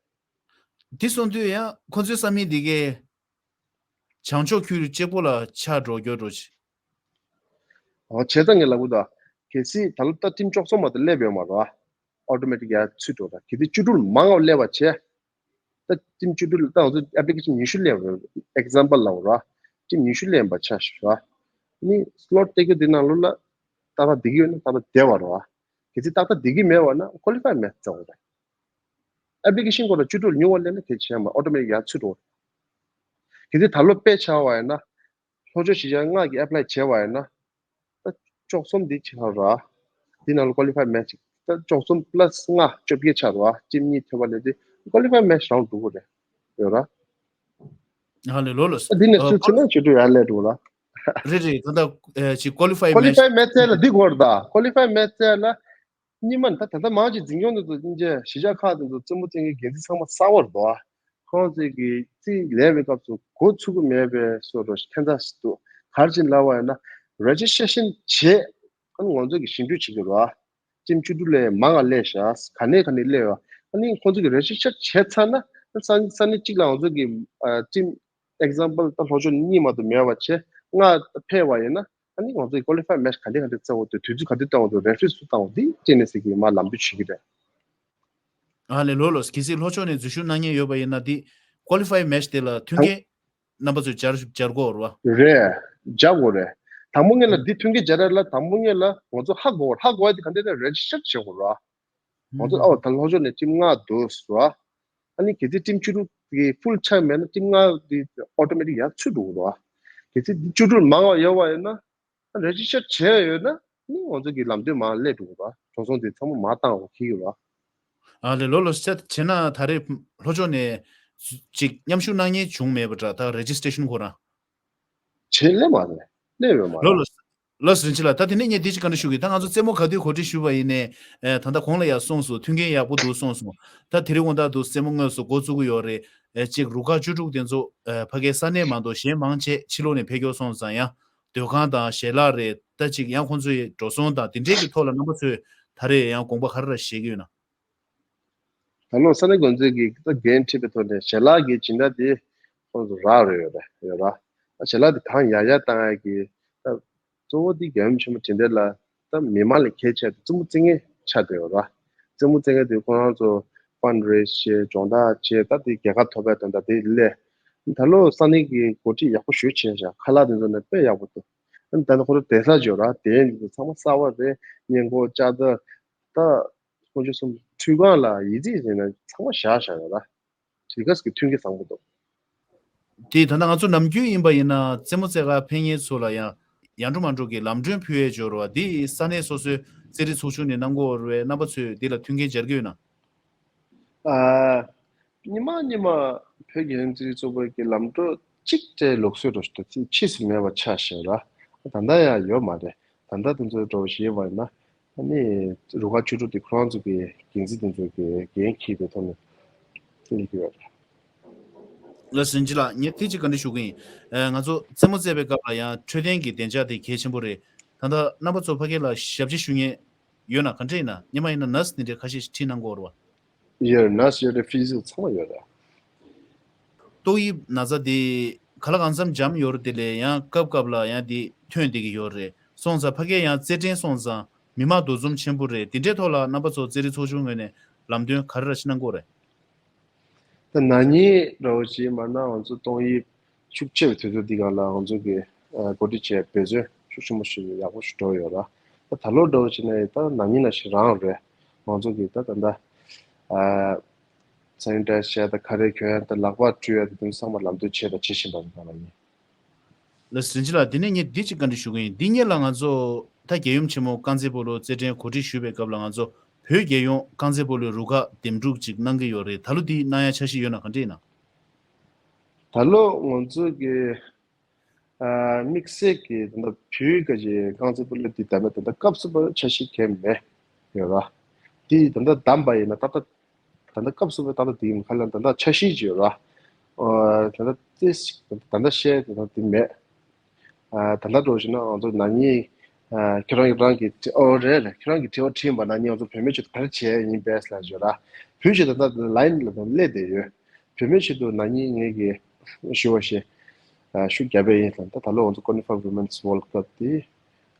འདི་སོང་དུས་ཡང་ཁོ་ཚོའི་ས་མིག་འདི་གའི་བྱང་ཕྱོགས་ཁུལ་གཅིག་པོ་ལ་ཆགས་འགྲོ་རྒྱུ་འགྲོ་ཆེ། ཨོ་བྱས་ཙང་ངས་ལབ་གི་འདུག་གལ་སྲིད་ད་ལོ་ད་ཊིམ་བཅུ་གསུམ་མ་གཏོགས་སླེབས་ཡོད་མ་རེད་བ། ཨོ་ཊོ་མེ་ཊིག་ཡར་ཚུད་འགྲོ་ར། གལ་སྲིད་བཅུ་དྲུག་ལ་མང་བ་སླེབས་པ་བྱས། ད་ཊིམ་བཅུ་དྲུག་ལ་ད་ང་ཚོ་ཨེབ་ལི་ཀེ་ཤན་ཉི་ཤུ་སླེབས་རེད། ཨེག་ཛམ་པལ་ལབ་ར། ཊིམ་ཉི་ཤུ་སླེབས་པ་ཆ་བཞག་ར། ནི་སི་ལོཊ་སྟེར་རྒྱུ་འདི་ནང་ལོགས་ལ་ཏག་ཏག་བསྡད་ཀྱི་ཡོད་ན་ཏག་ཏག་བསྡད་པ་རེད་བ། གལ་སྲིད་ཏག་ཏག་བསྡད་ཀྱི་མེད་པ་ན་ཀོ་ལི་ཕའི་མེད་ཟེར་བ་རེད། ཨེབ་ལི་ཀེ་ཤན་སྐོར་ལ་བཅུ་དྲུག་ལ་ཉུང་བ་སླེབས་ན་གལ་ཆེ་མ་ཨོ་ཊོ་མེ་ཊིག་ཡར་ཚུད་འགྲོ། གལ་སྲིད་ད་ལོ་དཔེ་ཆ་བ་ཡིན་ན། ལྷོ་ཕྱོགས་གཞིས་ཆགས་ལྔ་གིས་ཨེབ་ལའི་བྱས་པ་ཡིན་ན། ད་བཅུ་གསུམ་འདི་ཆགས་ར། འདི་ནང་ལ་ཀོ་ལི་ཕའི་མེད་ཅིག་ད་བཅུ་གསུམ་པ་ལ་སི་ལྔ་བཅོ་བརྒྱད་ཆགས་ར། ཊིམ་གཉིས་ཐོན་པ་ལས་དེ་ཀོ་ལི་ཕའི་མེད་རང་འགྲོ་གི་རེད། ཡོད་ར། ཧ་ལས་ལོ་ལོ། ད་འདི་ནས་ཨ་ཚུར་ཁོ་ཚུར་ན་བཅུ་དྲུག་ཡར་སླེབས་འགྲོ་ར། རེད་རེད། ད་ལྟ་ཨེ་ཅིག་ཀོ་ལི་ཕའི་ཀོ་ལི་མེད་ཕའི་མེད་ཚད་ལ་འདི་གོ་ར། ད་ཀོ་ལི་ཕའི་མེད་ཚད་ལ། སྔོན་མ་ད་ད་ལྟ་མང་ཆེ་འཛིན་སྐྱོང་དེ་ཚོ་སྙིང་རྗེ་གཞིས་ཆགས་ཁག་དེ་ཚོ་རྩེད་མོ་རྩེ་མཁན་འགན་འཛིན་ཚང་མ་གསར་པ་རེད་དོ། ཁོང་ཚོས་ཀྱི་རྩིས་ལེན་པའི་སྐབས་སུ་གོ་ཚུགས་ཀྱི་མེད་པའི་བཟོ་འདྲ་ཁྱད་མཚར་ཞིག་འདུག་ག་རེ་བྱས་ལབ་པ་ཡིན་ན་རེ་ཇི་སི་ཊྲེ་ཤན་བྱས། ཨ་ནི་ང་ཚོས་ཀྱི་ཞིབ་འཇུག་བྱེད་ཀྱི་རེད། ཊིམ་བཅུ་དྲུག་ལས་མང་བ་སླེབས་ཤག་ག་ནས་ག་ནས་སླེབས་ཡོད། ཨ་ནི་ཁོང་ཚོས་ཀྱི་རེ་ཇི་སི་ཊར་བྱས་ཚར་ན་ས་ས་གནས་གཅིག་ལ་ང་ཚོས་ཀྱི་ཨ་ཊིམ་ཨེག་ཛམ་པལ་ད་ལྷོ་ཕྱོགས་གཉིས་མ་གཏོགས་མེད་པ་བྱས་ལྔ་ཕེབས་པ་ཡིན་ན། ཨ་ནི་ང་ཚོས་ཀོ་ལི་ཕའི་མེཆ་ག་འདྲ་ག་འདྲ་རྩེ་དགོས་འདུག་དུས་ཚོད་ག་འདྲ་བཏང་དགོས་འདུག་རེ་ཕ་རེན་སི་སུ་བཏང་དགོས་འདི་ཅི་ནས་ཟེར་གྱི་མ་ལམ་སྟོན་བྱེད་ཀྱི་རེད། ཨ་ལས་ལོ་ལོ་གལ་སྲིད་ལྷོ་ཕྱོགས་ནས་འཛུལ་ཞུགས་གནང་མཁན་ཡོད་པ་ཡིན་ན་འདི་ཀོ་ལི་ཕའི་མེ་ཤི་དེ་ལ་མཐུན་རྐྱེན་རྣམ་པ་ཚོས་སྦྱར་སྦྱར་དགོས་རེད་བ། རེད། སྦྱར་དགོས་རེད། དང་པོ་ངེད་ལ་འདི་མཐུན་རྐྱེན་སྦྱར་ཡ་ལ་དང་པོ་ངེད་ལ་ང་ཚོ་ཧ་གོ་ཧ་གོ་ཡ་དེ་ག་འདྲ་རེད་རེ་ཇི་སི་ཊར་བྱེད་དགོས་རེད་བ། ང་ཚོ་ཨ་བ་ད་ལྷོ་ཕྱོགས་ནས་ཊིམ་ལྔ་འདུག་ཟེར་བ། ཨ་ནི་གལ་སྲིད་ཊིམ་བཅུ་དྲུག་གི་ཕུལ་ཆགས་མེད་ན་ཊིམ་ལྔ་དེ་ཨོ་ཊོ་མེ་ཊིག་ཡར་ཚུད་འགྲོ་གི་རེད་བ། གལ་སྲིད་འདི་བཅུ་དྲུག་མང་བ་ཡོད་བ་ཡིན་ན། རེ་ཇི་སི་ཊར་བྱས་ཡོད་ན་ནི་ང་ཚོ་གི་ལམ་སྟོན་མར་སླེབས་འགྲོ་གི་རེད། འགྲོ་སོང་དེ་ཚང་མ་མར་བཏང་དགོས་ཀྱི་ཡོད་རེད། ཨ་ལས་ལོ་ལོ་སེ་བྱས་ན་ད་རེས་ལྷོ་ཕྱོགས་ནས་ཅིག་མཉམ་ཞུགས་གནང་མཁན་བྱུང་མེད་པ་འདྲ། ད་རེ་ཇི་སི་ཊེ་ཤན་ཁོ་རང་བྱས་སླེབས་མ་རེད། སླེབས་ཡོད་མ་ལོ་རེད། ལོ་ལོ་རིན་ཆེན་ལགས། ད་དེ་ནས་ངས་འདི་ཅིག་བཀའ་འདྲི་ཞུ་གི། ད་ང་ཚོ་རྩེད་མོ་ག་དུས་གོ་སྒྲིག་ཞུས་པ་ཡིན་ནའི་ཨེ་ད་ལྟ་གོང་ལ་ཡང་གསུངས་སོང་། མཐུན་རྐྱེན་ཡག་པོ་འདུག་གསུངས་སོང་། ད་དེ་རིང་དགོང་དག་ཏུ་རྩེད་མོ་དངོས་སུ་འགོ་བཙུགས་ཀྱི་ཡོད་རེད། ཨེ་ཅིག་རུ་ཁག་བཅུ་དྲུག་དེ་ཚོ་ཨེ་ཕ་གའི་ས་གནས་མ་གཏོགས་གཞན་མང་ཆེ་ཕྱི་ལོགས་ནས་ཕེབས་མཁན་སོང་ཙང་ཡང་སྡོད་ཁང་དང་ཞལ་ལག་རེད། ད་ཅིག་ཡང་ཁོང་ཚོའི་འགྲོ་སོང་དང་དེ་འདྲའི་གི་ཐོག་ལ་རྣམ་པ་ཚོས་ད་རེས་ཡང་དགོངས་པ་ག་རེ་ར་བཞེས་ཀྱི་ཡོད་ན། ད་ལོ་ས་གནས་འགོ་འཛིན་གྱིས་ད་འགན་འཁྲི་བའི་ཐོག་ནས་ཞལ་ལག་གི་སྦྱིན་བདག་དེ་ཁོང་ཚོ་རག་རེད་ཡོད་རེད་ཡོད་ར། ད་ཞལ་ལག་དེ་གང་ཡག་ཡག་བཏང་ཡག་གི་ད་གཙོ་བོ་དེ་རྒྱལ་ཡུམ་ཆེན་མོ་དེ་འདྲ་ལ་ད་མི་མང་ལ་གལ་ཆེ་དེ་རྩེད་མོ་རྩེ་མཁན་ཆགས་བསྡད་ཡོད་ར། རྩེད་མོ་རྩེ་མཁན་དེ་ཁོ་རང་ཚོ་ཕན་རེ་ཛི་བྱས་སྦྱོང་བརྡར་བྱས་ད་དེ་རྒྱལ་ཁ་ཐོབ་པའི་དོན་དག་དེ་སླེབས། ད་ལོ་ས་གནས་ཀྱི་འགོ་ཁྲིད་ཡག་པོ་ཞེ་པོ་བྱས་ཤག་ཁ་ལག་དེ་ཚོ་ནི་དཔེ་ཡག་པོ་འདུག་ད་ནི་ཁོ་ཚོ་བསྡད་ས་ཅིག་ཡོད་ར། དེ་ཚོ་ཚང་མ་གསར་པ་རེད། སྔས་མགོ་ལྕགས་རྟ་ད། དཀོན་མཆོག་གསུམ་འཁྲུས་ཁང་ལ་ཡིད་ཆེས་བྱས་ན་ཚང་མ་བཞག་བཞག་ཡོད་ལ། དེ་ག་ཟེར་གི་མཐུན་རྐྱེན་བཟང་པོ་འདུག་དེ་ད་ལྟ་ང་ཚོ་ནམ་རྒྱུན་ཡིན་པ་ཡིན་ན་རྩེད་མོ་རྩེ་གར་ཕེབས་མཁན་ཚོ་ལ་ཡང་ཡར་འགྲོ་མར་འགྲོ་གི་ལམ་གྲོན་ཕུལ་ཡས་འབྱོར་བ་འདི་ས་གནས་སོ་སོའི་རྩེད་རིགས་ཚོགས་ཆུང་ནས་གནང་གི་ཡོད་རེད། རྣམ་པ་ཚོས་འདི་ལ་མཐུན་རྐྱེན་སྦྱར་གི་ཡོད་ན། ཨ། སྔོན་མ་སྔོན་མ་བོད་རྒྱལ་ཡོངས་རྩེད་རིགས་ཚོགས་པའི་གི་ལམ་གྲོན་གཅིག་སྤྲད་ལུགས་སྲོལ་འདྲ་ཞིག་འདུག་ཕྱིས་སུ་མེད་པ་ཆགས་ཤག་ར། ད་ལྟ་ཡང་ཡོད་མ་རེད། ད་ལྟ་དེ་ཚོ་འདྲ་བོ་ཞིག་ཡིན་པ་ཡིན་ན། ཨ་ནི་རུ་ཁག་བཅུ་དྲུག་དེ་ཁོ་རང་ཚོ་གི་འགན་འཛིན་དེ་ཚོ་གི་འགན་འཁྱེར་བའི་ཐོག་ནས་སླེབས་ཀྱི་ཡོད་རེད། ལགས་སོ། རིན་ཆེན་ལགས། ངས་ཐེངས་གཅིག་བཀའ་འདྲི་ཞུ་གི་ཡིན། ཨ། ང་ཚོ་རྩེད་མོ་རྩེ་བའི་སྐབས་ལ་ཡང་འཕྲོད་བསྟེན་གྱི་བདེ་འཇགས་དེ་གལ་ཆེན་པོ་རེད། ད་ལྟ་རྣམ་པ་ཚོ་ཕ་གི་ལ་ཞབས་ཕྱི་ཞུ་མཁན་ཡོད་ན། ག་འདྲ་ཡིན་ན། སྔོན་མ་ཡིན་ན་ནར་སི་དེ་འདྲའི་ཁ་ཤས་ཤིག་ཁྲིད་གནང་གི་ཡོད་རེད་བ། ཡོད། ནར་སི་ཡོད་རེད། ཕི་ཟི་ཚང་མ་ཡོད་རེད། ཏོག་དབྱིབས་ན་ཚ་འདི་ག་ལ་གང་འཚམ་འཇམ་ཡོད་རེད། དེ་ལས་ཡང་སྐབས་སྐབས་ལ་ཡང་འདི་ཐོན་བསྡད་ཀྱི་ཡོད་རེད། སོང་ཙང་ཕ་གིར་ཡང་རྩེད་འགྲན་སོང་ཙང་མི་མང་འདུ་འཛོམས་ཆེན་པོ་རེད། དེ་འདྲའི་ཐོག་ལ་རྣམ་པ་ཚོ་རྩེད་རིགས་ཚོགས་ཆུང་ངོས་ནས་ལམ་སྟོན་ག་རེ་ར་ཞིག་གནང་གི་ཡོད་རེད། ད་ན་ནིང་འདྲ་བོ་ཞིག་མ་གནང་། ང་ཚོ་ཏོག་དབྱིབས་ཤུགས་ཆེ་བའི་དུས་ཚོད་འདི་སྒང་ལ་ང་ཚོ་གི་ཨ་འགོ་ཁྲིད་བྱས་འབད་བརྩོན་ཤུགས་ཆེན་པོ་ཞིག་ཡག་པོ་ཞིག་འགྲོ་ཡོད་ར། ད་ད་ལོ་འདྲ་བོ་བྱས་ན་ད་ན་ནིང་ནང་བཞིན་རང་རེད། ང་ཚོ་གི་ད་ད་ལྟ་ཨ་སེ་ནི་ཊའི་ཛི་བྱས་དང་ཁ་རས་གྱོན་ཡ་དང་ལག་པ་བཀྲུ་ཡ་དང་དེ་ཚོ་ཚང་མ་ལམ་སྟོན་བྱས་དང་བྱེད་བཞིན་པ་རེད་ད་ལོ་ནི། ལགས་སོ། རིན་ཆེན་ལགས། དེ་ནས་ངས་འདི་གཅིག་བཀའ་འདྲི་ཞུ་གི་ཡིན། འདི་སྔོན་ལ་ང་ཚོ་ད་རྒྱལ་ཡུམ་ཆེན་མོ་རྐང་རྩེད་སྤོ་ལོ་རྩེད་འགྲན་གོ་སྒྲིག་ཞུས་པའི་སྐབས་ལ་ང་ཚོ་བོད་རྒྱལ་ཡོངས་རྐང་རྩེད་སྤོ་ལོའི་རུ་ཁག་འདེམས་སྒྲུག་ཅིག་གནང་གི་ཡོད་རེད། ད་ལོ་འདི་གནང་ཡ་འཆར་གཞི་ཡོད་ན། ག་འདྲ་ཡིན་ན། ད་ལོ་ང་ཚོ་གི་ཨ་དམིགས་བསལ་གྱི་ད་ལྟ་བོད་ཀྱི་རྐང་རྩེད་སྤོ་ལོ་འདི་ད་ལྟ་ད་ལྟ་སྐབས་སུ་བབས་འཆར་གཞི་གང་ཡང་མེད་ཡོད་ར། འདི་ད་ལྟ་བདམས་པ་ཡིན་ན་ད་ལྟ་ད་ལྟ་སྐབས་སུ་བབས་ད་ལྟ་འདི་ཡིན་ཁ་ལ་ད་ལྟ་འཆར་གཞི་ཅིག་ཡོད་ར། ཨ་ད་ལྟ་ཏོག་ཙམ་ད་ལྟ་བཤད་ད་ལྟ་འདི་མེད། ཨ་ད་ལྟ་འགྲོ་བཞིན་ན་ང་ཚོ་ན་ནིང་ཨ་ཁྱེད་རང་གིས་རང་གི་ཨོ་རེད་རེད། ཁྱེད་རང་གིས་དྲི་བ་དྲིས་པ་ན་ནིང་ང་ཚོ་བུད་མེད་ཆེད་དུ་ག་རེ་བྱས་ཡིན་པས་ལབ་ཞུ་ར། བུད་ཆེད་དུ་ད་ལྟ་ལའིན་ལ་ད་སླེབས་བསྡད་ཡོད། བུད་མེད་ཆེད་དུ་ན་ནིང་ངེད་ཀྱིས་ཞུ་བ་ཞིག་ཨ་ཤུགས་རྒྱབ་པ་ཡིན་ཙང་ད་ད་ལོ་ང་ཚོ་ཀོ་ནི་ཧྥ་ཝུ་མེན་སི་ཝོལ་ཌི་ཀབ་དེ་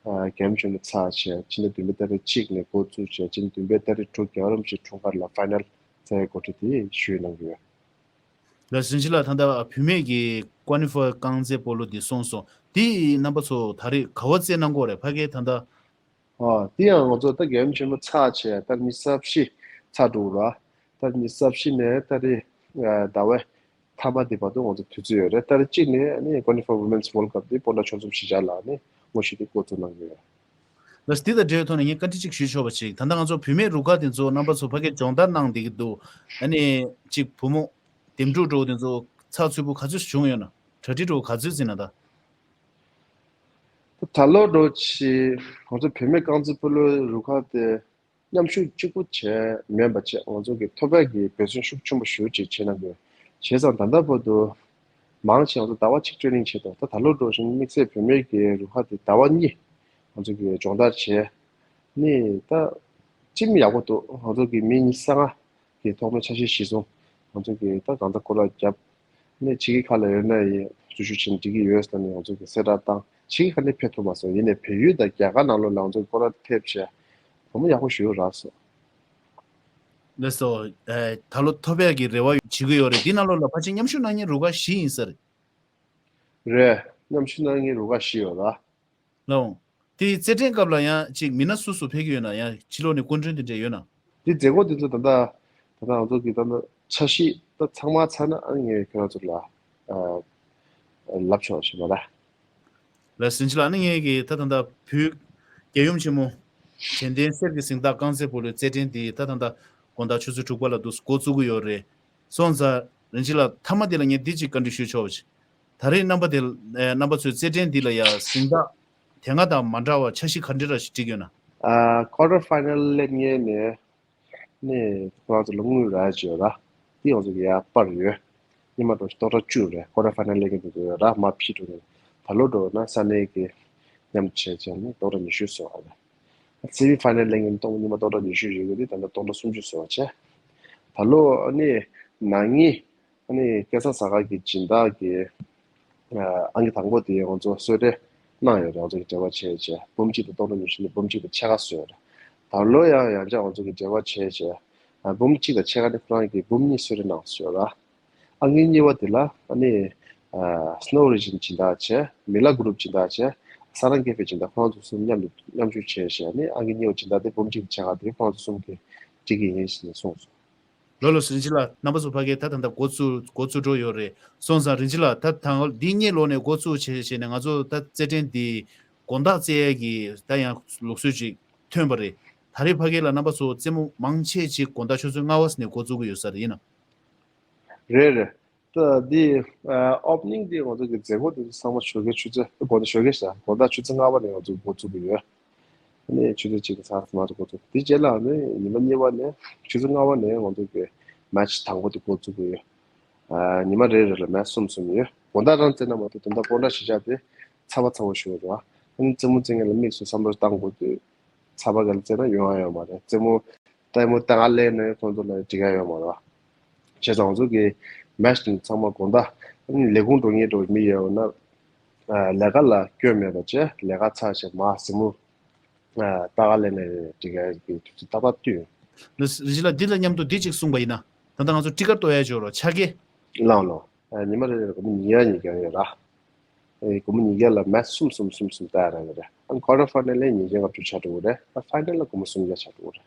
ཨ་རྒྱལ་ཡུམ་ཆེན་མོ་ཚར་བྱས་ཕྱི་ཟླ་བདུན་པའི་ཏ་རིག་གཅིག་ནས་འགོ་བཙུགས་བྱས་ཕྱི་ཟླ་བདུན་པའི་ཏ་རིག་དྲུག་རྒྱལ་བ་རིན་པོ་ཆེའི་འཁྲུངས་སྐར་ལ་ཕའི་ནལ་རྩེ་གོ་སྒྲིག་དེ་ཞུས་གནང་གི་ཡོད། ལགས་སོ། རིན་ཆེན་ལགས། ད་ལྟ་བུད་མེད་ཀྱི་ཀོ་ནི་ཧྥ་རྐང་རྩེད་སྤོ་ལོ་འདི་སོང་སོང་། འདི་རྣམ་པ་ཚོ་ད་རེས་ག་པར་རྩེད་གནང་གི་ཡོད་རེད། ཕ་གིར་ད་ལྟ། ཨ་འདི་ཡང་ང་ཚོ་ད་རྒྱལ་ཡུམ་ཆེན་མོ་ཚར་བྱས་ད་ཉི་ཤུ་རྩ་བཞི་ཚར་འགྲོ་གི་རེད། ད་ཉི་ཤུ་རྩ་བཞི་ནས་ད་རེས་ཟླ་བའི་མཐའ་མ་འདི་བར་དུ་ང་ཚོ་དུས་ཚོད་ཡོད་རེད། ད་རེས་གཅིག་ནས་ནི་ཀོ་ནི་ཧྥ་ཝུ་མེན་སི་ཝོལ་ཌི་ཀབ་འདི་སྤོན་ཊ་ཆོལ་གསུམ་གཞིས་ཆགས་ལ་ནི་དངོས་གཞི་འདི་འགོ་བཙུགས་གནང་གི་ཡོད། ལགས་སོ། འདི་དང་འབྲེལ་བའི་ཐོག་ནས་ངས་བཀའ་འདྲི་གཅིག་ཞུ་ཆོག་པ་ཅིག་ད་ལྟ་ང་ཚོ་བུད་མེད་རུ་ཁག་དེ་ཚོ་རྣམ་པ་ཚོ་ཕ་གིར་སྦྱོང་བརྡར་གནང་བསྡད་ཀྱི་འདུག་ཨ་ནི་གཅིག་བུ་མོ་འདེམས་སྒྲུག་འགྲོ་བ་དེ་ཚོ་ཚགས་ཚུད་པོ་ག་ཚོད་བྱུང་ཡོད་ན། གྲ་སྒྲིག་འགྲོ་ག་ཚོད་ཟིན་ན་ད། ད་ལོ་འགྲོ་ཆེ་ང་ཚོ་བུད་མེད་རྐང་རྩེད་སྤོ་ལོའི་རུ་ཁག་དེ་མཉམ་ཞུགས་གཅིག་པུ་བྱས་མིན་པ་བྱས་ང་ཚོ་གི་ཐོབ་པའི་གི་འབད་བརྩོན་ཤུགས་ཆེན་པོ་ཞེ་པོ་ཅིག་བྱས་གནང་གི་ཡོད། བྱས་ཙང་ད་ལྟ་བར་དུ་མང་ཆེ་ང་ཚོ་ཟླ་བ་གཅིག་ཊེ་ནིང་བྱས་འདུག་ད་ད་ལོ་འགྲོ་བཞིན་དམིགས་བསལ་བུད་མེད་ཀྱི་རུ་ཁག་དེ་ཟླ་བ་གཉིས་ང་ཚོ་གི་སྦྱོང་བརྡར་བྱས་ནི་ད་ཅིག་ཡག་པོ་འདུག་ང་ཚོ་གི་མི་ཉི་ཤུ་རྩ་ལྔ་གི་ཐོག་མའི་འཆར་གཞི་གཞིར་བཟུང་ང་ཚོ་གི་ད་གང་ལྟར་སྐོར་ར་བརྒྱབ་ནས་ཕྱི་རྒྱལ་ཁག་ལ་ཡོད་ན་ཡིན་འཛུལ་ཞུགས་བྱས་ན་འགྲིག་གི་ཡོད་ཟེར་ནས་ང་ཚོ་གི་གསལ་བསྒྲགས་བཏང་། ཕྱི་རྒྱལ་ཁག་ནས་ཕེབས་ཐུབ་མ་སོང་། ཡིན་ནའི་བལ་ཡུལ་དང་རྒྱ་གར་ནང་ལོགས་ལ་ང་ཚོ་གི་སྐོར་ར་ཐེབས་བྱས་བུ་མོ་ཡག་པོ་ཞེ་པོ་རག་སོང་། ལགས་སོ། ཨ། ད་ལོ་ཐོབ་ཡག་གི་རེ་བ་བྱེད་ཀྱི་ཡོད་རེད། འདི་ནང་ལོགས་ལ་ཕལ་ཆེར་མཉམ་ཞུགས་གནང་མཁན་རུ་ཁག་བཞི་ཡིན་ས་རེད། རེད། མཉམ་ཞུགས་གནང་མཁན་རུ་ཁག་བཞི་ཡོད་ལ། ལགས་འོང་། དེ་རྩེད་འགྲན་སྐབས་ལ་ཡང་ཅིག་མི་སྣ་སུ་སུ་ཕེབས་ཀྱི་ཡོད་ན། ཡང་ཕྱི་ལོགས་ནས་སྐུ་མགྲོན་དེ་འདྲ་ཡོད་ན། དེ་མཛད་སྒོ་དེ་ཚོ་ད་ལྟ་ད་ལྟ་ང་ཚོ་གི་ད་ལྟ་འཆར་གཞི་ད་ཚང་མ་ཚར་ན། ཨ་ནི་ངས་ཁྱེད་རང་ཚོ་ལ་ཨ་ལབ་ཆོག་ཞེས་པ་ལ། ལགས་སོ། རིན་ཆེན་ལགས། ཨ་ནི་ངས་ཀྱི་ད་ད་ལྟ་བོད་རྒྱལ་ཡུམ་ཆེན་མོ་དྲན་རྟེན་གསེར་གྱི་གཟེངས་རྟགས་རྐང་རྩེད་སྤོ་ལོའི་རྩེད་འགྲན་འདི་ད་ད་ལྟ་དགོང་དག་ཆུ་ཚོད་དྲུག་པ་ལ་འདུག་འགོ་བཙུགས་ཀྱི་ཡོད་རེད། སོང་ཙང་རིན་ཆེན་ལགས། མཐའ་མ་འདི་ལ་ངས་འདི་གཅིག་བཀའ་འདྲི་ཞུ་ཆོག་པ་ཅིག་ད་རེས་རྣམ་པ་དེ། ཨེ། རྣམ་པ་ཚོའི་རྩེད་འགྲན་འདི་ལ་ཡ་གཟེངས་རྟགས་དེ་སྔ་དང་མ་འདྲ་བ་འཆར་གཞི་ག་འདྲ་ར་ཞིག་བསྒྲིགས་ཡོད་ན། ཨ། ཀོ་ཊར་ཕའི་ནལ་སླེབས་མཁན་ནས་ནས་ཁོ་རང་ཚོ་ལ་དངུལ་རག་ཅིག་ཡོད་ལ། དེ་ང་ཚོ་གི་ཡར་སྤར་ཡོད། སྔོན་མ་འདྲ་བོ་ཞིག་སྟོང་ཕྲག་བཅུ་རེད། ཀོ་ཊར་ཕའི་ནལ་སླེབས་མཁན་དེ་ཚོ་ཡོད་ར། མར་ཕྱིར་འགྲོ་མཁན། ད་ལོ་འདྲ་བོ་ན་ས་གནས་ཀྱི་མཉམ་བྱས་བྱས་ནས་སྟོང་ཕྲག་ཉི་ཤུ་བཟོ་བ་རེད། སེ་མི་ཕའི་ནལ་སླེབས་མཁན་སྟོང་། སྔོན་མ་སྟོང་ཕྲག་ཉི་ཤུ་ཡོད་ཀྱི་དེ་ད་ལྟ་སྟོང་ཕྲག་སུམ་ཅུ་བཟོ་བ་བྱས། ད་ལོ་ཨ་ནི་ན་ནིང་ཨ་ནི་སྐལ་བཟང་གཟའ་སྐར་གྱི་སྦྱིན་བདག་གི་ཨ་ཨང་ཀི་དང་པོ་དེ་ང་ཚོ་གསོལ་རས་གནང་ཡོད་རེད། ང་ཚོ་གི་འབྲེལ་བ་བྱས་བྱས་འབུམ་གཅིག་དང་སྟོང་ཕྲག་ཉི་ཤུ་ནས་འབུམ་གཅིག་དང་ཕྱེད་ཀ་བཟོས་ཡོད་རེད། ད་ལོ་ཡང་ཡང་བསྐྱར་ང་ཚོ་གི་འབྲེལ་བ་བྱས་བྱས་ཨ་འབུམ་གཅིག་དང་ཕྱེད་ཀ་ནི་ཁོ་རང་གི་འབུམ་གཉིས་གསོལ་རས་གནང་ཡོད་རེད། ཨང་ཀི་གཉིས་པ་དེ་ལ་ཨ་ནི་ཨ་སྣོ་རི་ཇིན་སྦྱིན་བདག་བྱས། མི་ལ་གུ་རུབ་སྦྱིན་བདག་བྱས། ས་རང་ཀེ་ཧྥེ་སྦྱིན་བདག་ཁོ་རང་ཚོ་གསུམ་མཉམ་དུ་མཉམ་ཞུགས་བྱས་བྱས་ཨ་ནི་ཨང་ཀི་གཉིས་པ་སྦྱིན་བདག་དེ་འབུམ་གཅིག་དང་ཕྱེད་ཀ་དེ་ཁོ་རང་ཚོ་གསུམ་གྱིས་སྒྲིག་གི་ཡིན་ཞེས་ནས་གསུངས་སོང་། ལགས་ལགས་སོ། རིན་ཆེན་ལགས། རྣམ་པ་ཚོ་ཕ་གིར་ད་ད་ལྟ་འགོ་བཙུགས་འགོ་བཙུགས་འགྲོ་ཡོད་རེད། སོང་ཙང་རིན་ཆེན་ལགས། ད་ད་འདི་སྔོན་ལོགས་ནས་འགོ་བཙུགས་བྱས་བྱས་ནས་ང་ཚོ་ད་རྩེད་འགྲན་འདི་དགོང་དག་རྩེ་ཡས་ཀྱི་ད་ཡང་ལུགས་སྲོལ་ཅིག་ཐོན་པ་རེད། ད་རེས་ཕ་གི་ལ་རྣམ་པ་ཚོ་རྩེད་མོ་མང་ཆེ་ཅིག་དགོང་དག་ཆུ་ཚོད་ལྔ་པ་ནས་འགོ་བཙུགས་ཀྱི་ཡོད་ས་རེད། ཡིན་ན། རེད་རེད། ད་འདི་ཨ་ཨོ་པ་ནིང་འདི་ང་ཚོ་གི་མཛད་སྒོ་དེ་ཚོ་ཚང་མ་ཞོགས་ཀའི་ཆུ་ཚོད། དགོང་དག་ཞོགས་ཀའི་ཞག་དགོང་དག་ཆུ་ཚོད་ལྔ་པ་ནས་ང་ཚོ་འགོ་བཙུགས་ཀྱི་ཡོད། ཨ་ནི་ཆུ་ཚོད་གཅིག་གི་ཚར་མ་གཏོགས་འགོ་བཙུགས། དེ་རྗེས་ལ་ཨ་ནི་ཉི་མ་གཉིས་པ་ནས་ཆུ་ཚོད་ལྔ་པ་ནས་ང་ཚོ་གི་མེ་ཆི་དང་པོ་དེ་འགོ་བཙུགས་ཀྱི་ཡོད། ཨ་ཉི་མ་རེ་རེ་ལ་མེ་ཆི་གསུམ་གསུམ་ཡོད། དགོང་དག་རང་རྩེད་ན་མ་གཏོགས་དོན་དག་སྤོན་ཊ་གཞིས་ཆགས་དེ་ཚ་བ་ཚ་བོ་ཞིག་ཡོད་རེད་བ། ཨ་ནི་རྩེད་མོ་རྩེ་མཁན་ལ་དམིགས་སུ་བསམ་བློ་བཏང་དགོས་དུས། ཚ་བ་ག་ལ་རྩེ་ན་ཡོང་ཡ་ཡོད་མ་རེད། རྩེད་མོ་ལྟད་མོ་ལྟ་ག་སླེབས་ནས་ཁོང་ཚོ་ལ་འགྲིག་ཡ་ཡོད་མ་རེད་བ། བྱས་ཙང་ང་ཚོ་གི་མེ་ཆི་དེ་ཚང་མ་དགོང་དག་ཨ་ནི་ལས་ཁུངས་འགྲོ་མཁན་འདྲ་བོ་མི་ཡོད་ན། ཨ་ལས་ཀ་ལ་སྐྱོན་མེད་པ་བྱས། ལས་ཀ་ཚར་བྱས་མར་རྩེད་མོ་ཨ་ལྟ་ག་སླེབས་ནས་འགྲིག་ཡ་གི་དུས་ཚོད་ཏག་ཏག་བཏུས་ཡོད། ལགས་སོ། རིན་ཆེན་ལགས། འདི་དང་མཉམ་དུ་འདི་གཅིག་གསུངས་པ་ཡིན་ན། ད་ལྟ་ང་ཚོ་ཊི་ཀེ་ཊི་གཏོང་ཡ་འབྱོར་རོགས་ཆ་གེ། ལགས་ལགས། ཨ་ཉི་མ་རེ་རེར་སྒོར་མོ་ཉིས་བརྒྱ་ཉིས་བརྒྱ་ཡོད་ར། ཨེ་སྒོར་མོ་ཉིས་བརྒྱ་ལ་མེ་ཆི་གསུམ་གསུམ་གསུམ་ལྟ་ཡ་རག་གི་རེད། ཨ་ནི་ཀོ་ཊར་ཕའི་ནལ་ལ་ཉིས་བརྒྱ་ལྔ་བཅུ་ཆགས་འགྲོ་གི་རེད། ཨ་ཕའི་ནལ་ལ་སྒོར་མོ་སུམ་བརྒྱ་ཆགས་འགྲོ་གི་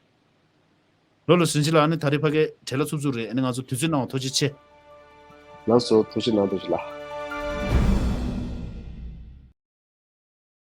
རེད། ལགས་ལགས་སོ། རིན་ཆེན་ལགས། ཨ་ནི་ད་རེས་ཕ་གིར་བྲེལ་བ་འཚུབ་འཚུབ་རེད། ཨ་ནི་ང་ཚོ་དུས་ཚོད་གནང་བ་ཐུགས་རྗེ་ཆེ། ལགས་སོ། ཐུགས་རྗེ་གནང་། ཐུགས་རྗེ་ལགས།